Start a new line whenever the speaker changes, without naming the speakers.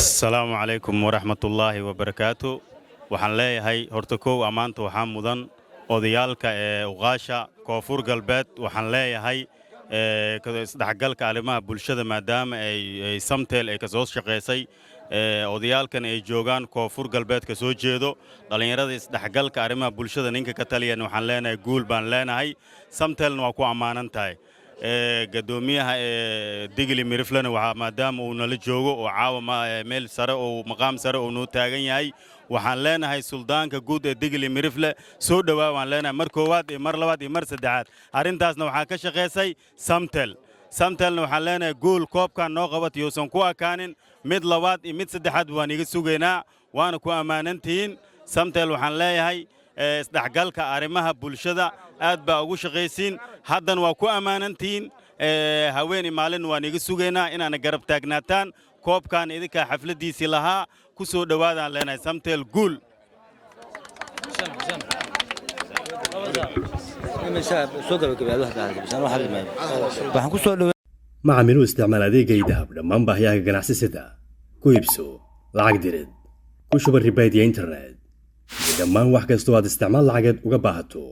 Asalaamu calaykum waraxmatullaahi wabarakaatu. Waxaan leeyahay horta kow, ammaanta waxaa mudan odayaalka ee uqaasha Koonfur Galbeed. Waxaan leeyahay isdhexgalka arrimaha bulshada, maadaama ay Samtel ay ka soo shaqaysay, odayaalkan ay joogaan Koonfur Galbeed ka soo jeedo, dhallinyarada isdhexgalka arrimaha bulshada ninka ka taliyan, waxaan leenahay guul baan leenahay. Samtelna waa ku ammaanan tahay. Gadoomiyaha Digli Miriflena waxaa maadaama uu nala joogo oo caawa meel sare oo maqaam sare uu noo taagan yahay, waxaan leenahay suldaanka guud ee Digli Mirifle, soo dhowaa waan leenahay mar koowaad iyo mar labaad iyo mar saddexaad. Arrintaasna waxaa ka shaqaysay Samtel. Samtelna waxaan leenahay guul. Koobkan noo qabat yuusan ku akaanin, mid labaad iyo mid saddexaad waan iga sugaynaa, waana ku ammaanantihiin. Samtel waxaan leeyahay isdhexgalka arrimaha bulshada aad baa ugu shaqaysiin, haddana waa ku ammaanantihiin. Haween iyo maalin waan iga sugaynaa inaana garab taagnaataan. Koobkan idinkaa xafladdiisii lahaa, ku soo dhowaadaan leenahay. Samtel guul.
Macamiil, u isticmaal adeegga eDahab dhammaan baahiyaha ganacsi, sida ku iibso, lacag dirid, ku shuba prepaid iyo internet, iyo dhammaan wax kastoo aad isticmaal lacageed uga baahato.